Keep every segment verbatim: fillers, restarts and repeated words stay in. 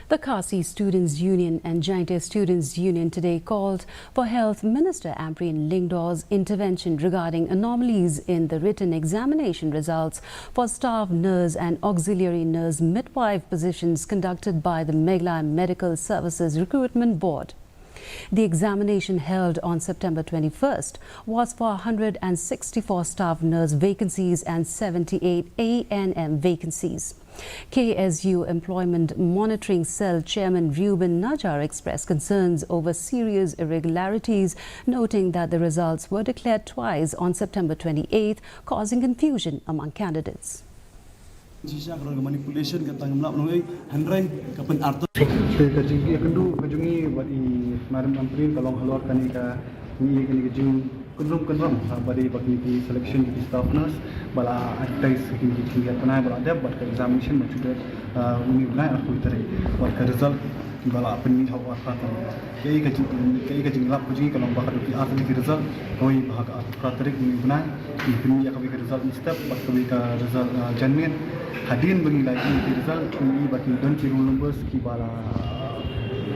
The Khasi Students Union and Jaintia Students Union today called for Health Minister Ampareen Lyngdoh's intervention regarding anomalies in the written examination results for staff nurse and auxiliary nurse midwife positions conducted by the Meghalaya Medical Services Recruitment Board. The examination held on September twenty-first was for one hundred sixty-four staff nurse vacancies and seventy-eight A N M vacancies. K S U Employment Monitoring Cell Chairman Reuben Najar expressed concerns over serious irregularities, noting that the results were declared twice on September twenty-eighth, causing confusion among candidates. Shisha ka manipulation ka tang mlap nong ei hynrei ka pynarta. Te ka jingïakynduh ka jong ngi bad i Madam Ampareen ka long halor kane ka ngi kane ka jingkynrum kynrum ha ba dei ba kine ki selection ki staff nurse ba la advertise kine ki jingïatnai ba la dep bad ka examination ba shu dep, ah, une u bnai arphew tarik bad ka result ba la pynmih ha u arphew tarik. Kaei ka jing, kaei ka jinglap ka jong ngi ka long ba ka dei ki arphew ki result kawei ba ha ka arphew tarik une u bnai. Ngi pynmih ïa kawei ka result mynstep bad kawei ka result, ah, janmiet. Hadien ba ngi la ïoh ki result ngi ba ki don ki roll numbers kiba la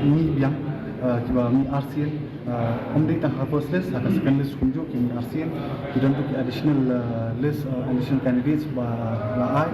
mih biang, ah, kiba mih arsien, ah, ym dei tang ha first list, ha ka second list kumjuh ki mih arsien. Ki don tu ki additional, ah, list, ah, additional candidates ba la ai.